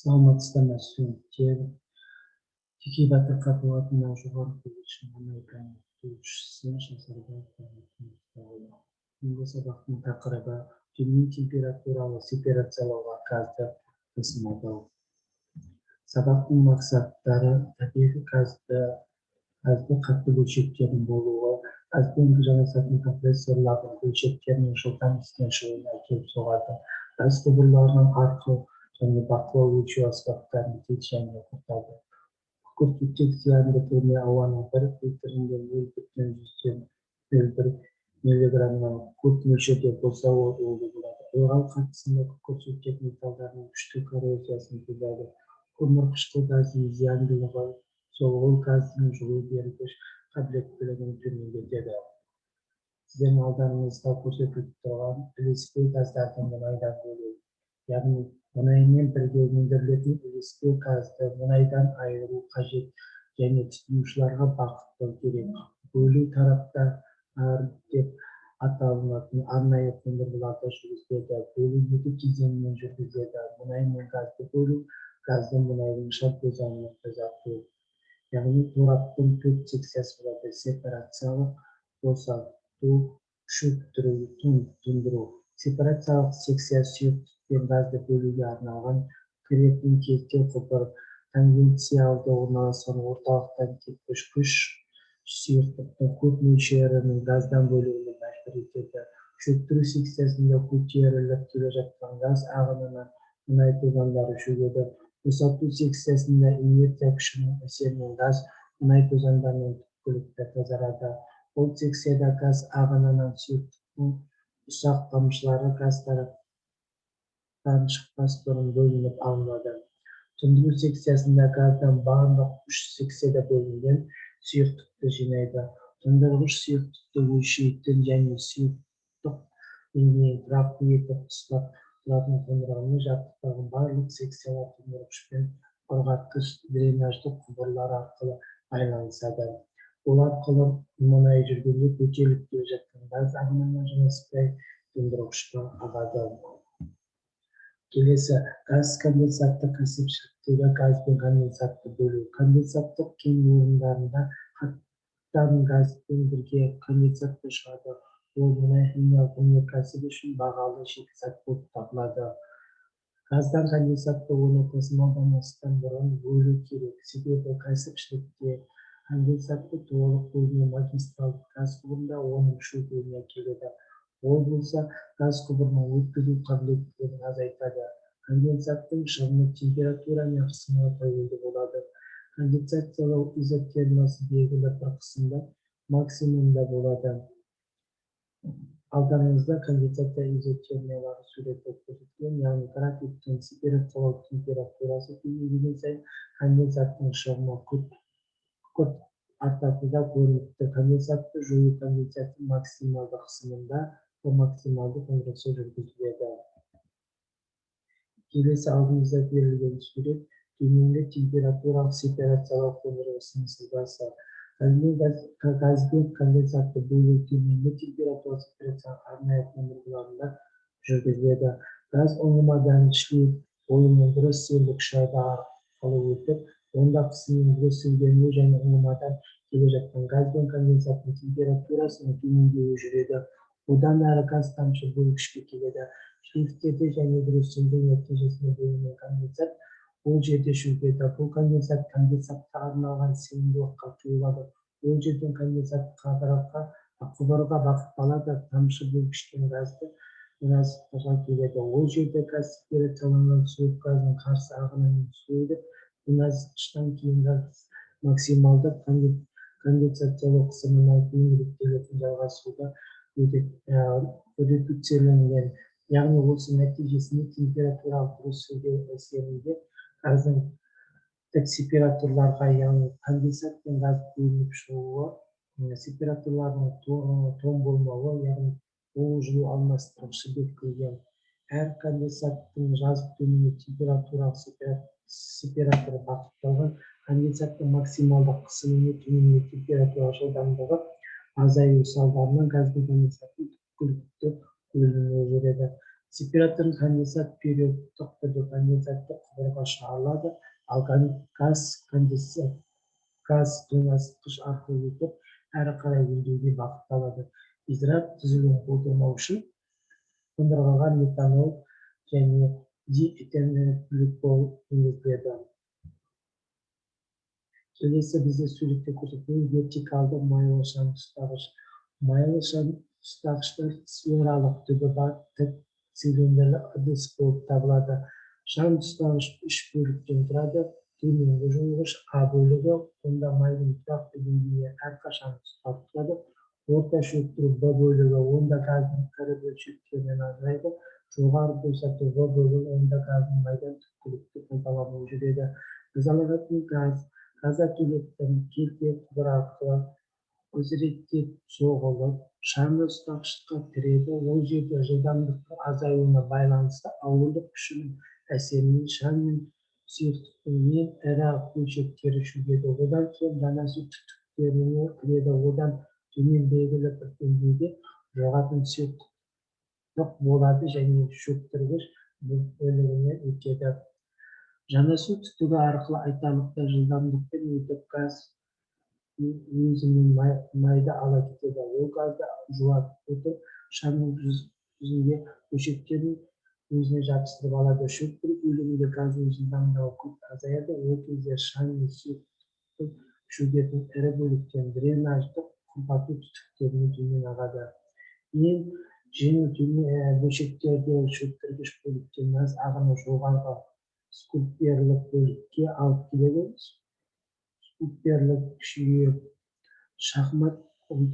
Саламатсыздар ма, студенттер! Текей батыр Қапыл атындағы жоғары колледжінің мұнай пәні оқытушысы Жасарбаев. Бүгінгі сабақтың тақырыбы: төмен температуралы сепарациялауға газды тасымалдау. Сабақтың мақсаттары: табиғи газды қатты бөлшектердің болуы газбен жанасатын компрессорлардың бөлшектерінің жылдам істен шығуына әкеліп соғады, газ құбырларының арқыл және бақылау өлшеу аспаптарын тез және құртады. Күкіртутек зиянды түріне ауаның бір литрінде 0,01 миллиграммнан көп мөлшерде болса, ол улы болады. Ылғал қатысында күкіртсутек металдарының күшті коррозиясын тудырады. Көмірқышқыл газының зияндылығы сол, ол газдың жылу бергіш қабілеттілігін төмендетеді. Сіздердің алдарыңызда көрсетіліп тұрған ілеспе газдарды мұнайдан бөлу, яғни мұнаймен бірге өндірілетін ілеспе газды мұнайдан айыру қажет және тұтынушыларға бағыттау керек. Бөлу тораптар деп аталынатын арнайы қондырғыларда жүргізіледі. Бөлу екі кезеңмен жүргізіледі: мұнай мен газды бөлу, газды мұнайдың шар тозаңынан тазарту. Яғни тораптың төрт секциясы болады: сепарациялық, босату, шөктіру, тұндыру. Сепарациялық секция сұйықтық пен газды бөлуге арналған. Кіретін келте құбыр тангенциалды орналасқан. Орталықтан тепкіш күш сұйықтықтың көп мөлшерінің газдан бөлуіне мәжбүр етеді. Шөктіру секциясында көтеріліп келе жатқан газ ағынынан мұнай тозаңдары шөгеді. Босату секциясында инерция күшінің әсерінен газ мұнай тозаңдарынан түпкілікті тазарады. Бұл секцияда газ ағынынан сұйықтықтың ұсақ тамшылары газ тораптан шықпас бұрын бөлініп алынады. Тұндыру секциясында газдан барлық үш секцияда бөлінген сұйықтықты жинайды. Тұндырғыш сұйықтықты өлшейтін және сұйықтық деңгейін тұрақты етіп ұстап тұратын қондырғымен жабдықталған. Барлық секциялар тұндырғыш пен ырғатқыш дренаждық құбырлар арқылы байланысады. Ол арқылы мұнай жүргенде, көтеріліп келе жатқан газ ағынына жанаспай, тұндырғышқа ағады. Келесі газ конденсатты кәсіпшіліктегі газ бен конденсатты бөлу. Конденсаттық кен орындарында қаттан газбен бірге конденсат та шығады. Ол мұнай химиялық өнеркәсібі үшін бағалы шикізат болып табылады. Газдан конденсатты оны тасымалдамастан бұрын бөлу керек, себебі кәсіпшілікте конденсатты толық бөлмеу магистралдық газ құбырында оның шөгуіне әкеледі. Ол болса газ құбырының өткізу қабілеттілігін азайтады. Конденсаттың шығымы температура мен қысымға тәуелді болады. Конденсациялау изотермасы белгілі бір қысымда максимумда болады. Алдарыңызда конденсация изотермиялары суреті көрсетілген, яғни графиктің сепарациялау температурасы төмендеген сайын конденсаттың шығымы күрт артатыны да көрініп тұр. Конденсатты жою конденсаттың максималды қысымында максималды қондырғысы жүргізіледі. Келесі алдымызда берілген сурет төменгі температуралық сепарациялау қондырғысының сызбасы. Газбен конденсатты бөлу төменгі температуралық сепарациялау арнайы қондырғыларында жүргізіледі. Газ ұңғымадан шлейф бойымен дроссельдік шайба арқылы өтіп, онда қысымның дросселденуі және ұңғымадан келе жатқан газ бен конденсаттың температурасының төмендеуі жүреді. Одан әрі газ тамшы бөлгішке келеді. Шлейфтерде және дросселдеу нәтижесінде бөлінген конденсат ол жерде шөгеді. Бұл конденсат конденсатқа арналған сыйымдылыққа құйылады. Ол жерден конденсат құбырға бағытталады. Тамшы бөлгіштен газды мұнайсытқышқа келеді. Ол жерде газ сепарацияланған сұйық газдың қарсы ағынымен суиды. Мұнайсытқыштан кейін газ максималды конденсациялау қысымына дейін реттелетін жалғасуда редуцирленген, яғни осы нәтижесінде температуралық дросселдеу әсерінде газдың тік сепараторларға, яғни конденсат пен газ бөлініп шығуы, сепараторлардың тоң болмауы, яғни ол жылу алмастырғышы бекітілген. Әр конденсаттың жазық төменгі температуралық сепараторы бағытталған. Конденсаттың максималды қысымы мен төменгі температура жылдамдығы азаю салдарынан газ бен конденсаттың түпкілікті бөлінуі жүреді. Сепаратордың конденсат периодтық түрде конденсатты құбырға шығарылады, ал газ конденсат газ тоңазытқыш арқылы өтіп, әрі қарай өңдеуге бағытталады. Гидрат түзілуін болдырмау үшін қондырғыға метанол және диэтиленгликоль енгізіледі. Келесі бізде суретте көрсетілген вертикалды майлы шаң ұстағыш. Майлы шаң ұстағыштар сфералық түбі бар тік цилиндрлі ыдыс болып табылады. Шаң ұстағыш үш бөліктен тұрады. Төменгі жуғыш А бөлігі, онда майдың тұрақты деңгейі әрқашан ұсталып тұрады. Орта шөктіру Б бөлігі, онда газдың ірі бөлшектерінен ажырайды. Жоғары босату В бөлігі, онда газдың майдан түпкілікті тазалануы жүреді. Тазаланатын газ газотөлектің келте құбыр арқылы құзыретте соғылып, шаңды ұстағышқа кіреді. Ол жерде жылдамдықтың азаюына байланысты ауырлық күшінің әсерінен шаң мен сұйықтықтың ең ірі бөлшектері шөгеді. Одан соң жанасу түтіктеріне кіреді. Одан төмен белгілі бір деңгейде жоғатын сұйықтық болады және шөктіргіш бөлігіне өтеді. Жанасу түтігі арқылы айтарлықтай жылдамдықпен өтіп, газ өзімен майды ала кетеді. Ол газды жуа өтіп, шаңның жүзінде бөлшектерін өзіне жабыстырып алады. Шөктіру бөлігінде газдың жылдамдығы күрт азаяды. Ол кезде шаң мен сұйықтықтың шөгетін ірі бөліктерін дренаждық құрғату түтіктеріне төмен ағады. Ең жеңіл бөлшектерді шөктіргіш бөліктен газ ағыны жоғарғы скрубберлік бөлікке алып келеді. Скрубберлік жүйе шахмат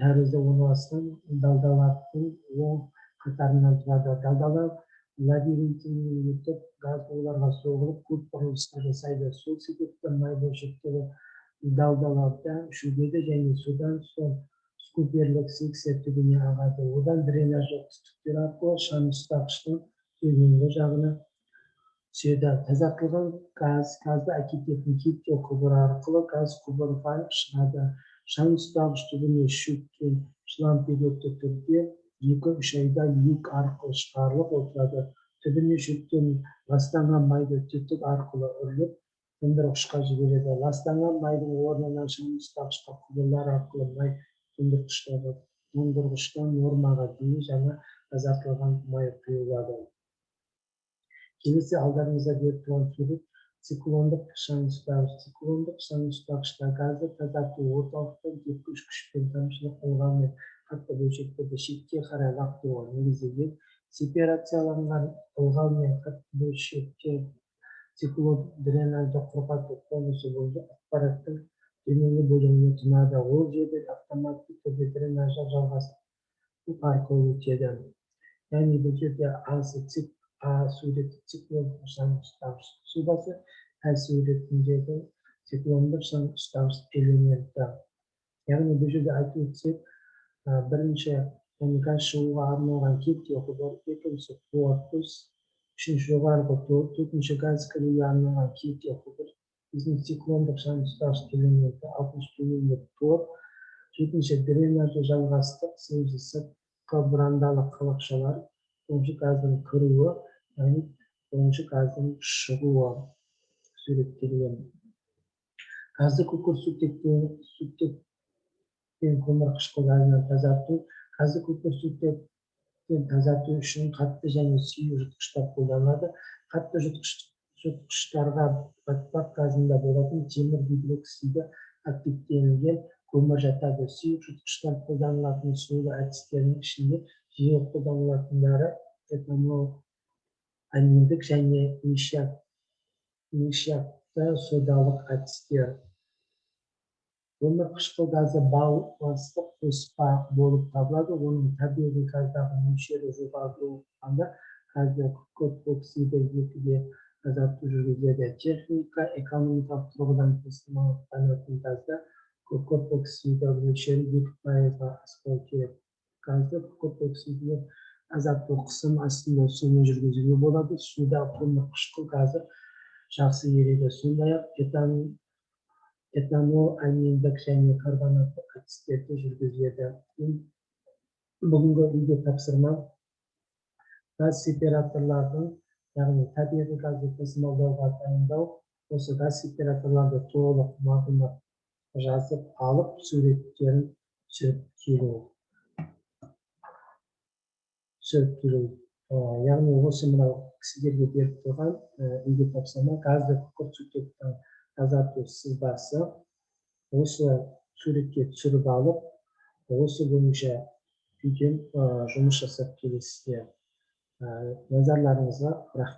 тәрізді орналасқан далдалардың оң қатарынан тұрады. Далдалар лабиринтінен өтіп, газ оларға соғылып, көп бұрылыстар жасайды. Сол себепті май бөлшектері далдаларда шөгеді және содан соң скрубберлік секция түбіне ағады. Одан дренаждық түтіктер арқылы шаң ұстағыштың төменгі жағына түседі. Тазартылған газ газды әкететін келте құбыры арқылы газ құбырға шығады. Шаң ұстағыш түбіне шөккен шлам периодты түрде 2-3 айда люк арқылы шығарылып отырады. Түбіне шөккен ластанған майды түтік арқылы үрлеп, тұндырғышқа жібереді. Ластанған майдың орнынан шаң ұстағышқа құбырлар арқылы май тұндырғыштан нормаға дейін жаңа тазартылған май құйылады. Келесі алдарыңызда беріп тұрған сурет циклондық шаң ұстағыш. Циклондық шаң ұстағышта газды тазарту орталықтан тепкіш күшпен тамшылық ылғал мен қатты бөлшектерді шетке қарай лақтыруға негізделген. Сепарацияланған ылғал мен қатты бөлшектер циклон дренажды құрғату конусы бойынша аппараттың төменгі бөлігіне тұнады. Ол жерде автоматты түрде дренаждық жалғастық арқылы өтеді. Яғни бұл жерде А суреті циклондық шаң ұстағыш сұлбасы, Ә суретіндегі циклондық шаң ұстағыш элементі. Яғни бұл жерде айтып өтсек, бірінші, яғни газ шығуға арналған келте құбыр, екінші корпус, үшінші жоғарғы тор, төртінші газ кіруге арналған келте құбыр, бесінші циклондық шаң ұстағыш элементі, алтыншы төменгі тор, жетінші дренажды жалғастық, сегізінші сыртқы бұрандалы қалақшалар, тоғызыншы газдың кіруі, яғни оныншы газдың шығуы суреттелген. Газды күкірт сутектен көмірқышқыл газынан тазарту. Газды күкірт сутектен тазарту үшін қатты және сұйық жұтқыштар қолданылады. Қатты жұтқыштарға батпақ газында болатын темір гидроксиді активтенілген көмір жатады. Сұйық жұтқыштар қолданылатын сулы әдістердің ішінде жиі қолданылатындары этанол аминдік және мышьякты содалық әдістер. Көмірқышқыл газы балластық қоспа болып табылады. Оның табиғи газдағы мөлшері жоғары болғанда газды күкірт оксиді екіге тазарту жүргізіледі. Техника экономикалық тұрғыдан тасымалданатын газда күкірт оксиді мөлшері 2%-ға аспау керек. Газды күкірт оксидіне тазарту қысым астында сумен жүргізуге болады. Суда көмірқышқыл газы жақсы ериді. Сондай-ақ этанол аминдік және карбонаттық әдістерде жүргізіледі. Бүгінгі үйге тапсырма: Газ сепараторлардың, яғни табиғи газды тасымалдауға дайындау, осы газ сепараторларды толық мағлұмат жазып алып, суреттерін түсіріп келу. Яғни осы мынау сіздерге беріп тұрған үйге тапсырма: газды күкіртсутектен тазарту сызбасы. Осы суретке түсіріп алып, осы бойынша үйден жұмыс жасап келесіздер. Назарларыңызға рахмет.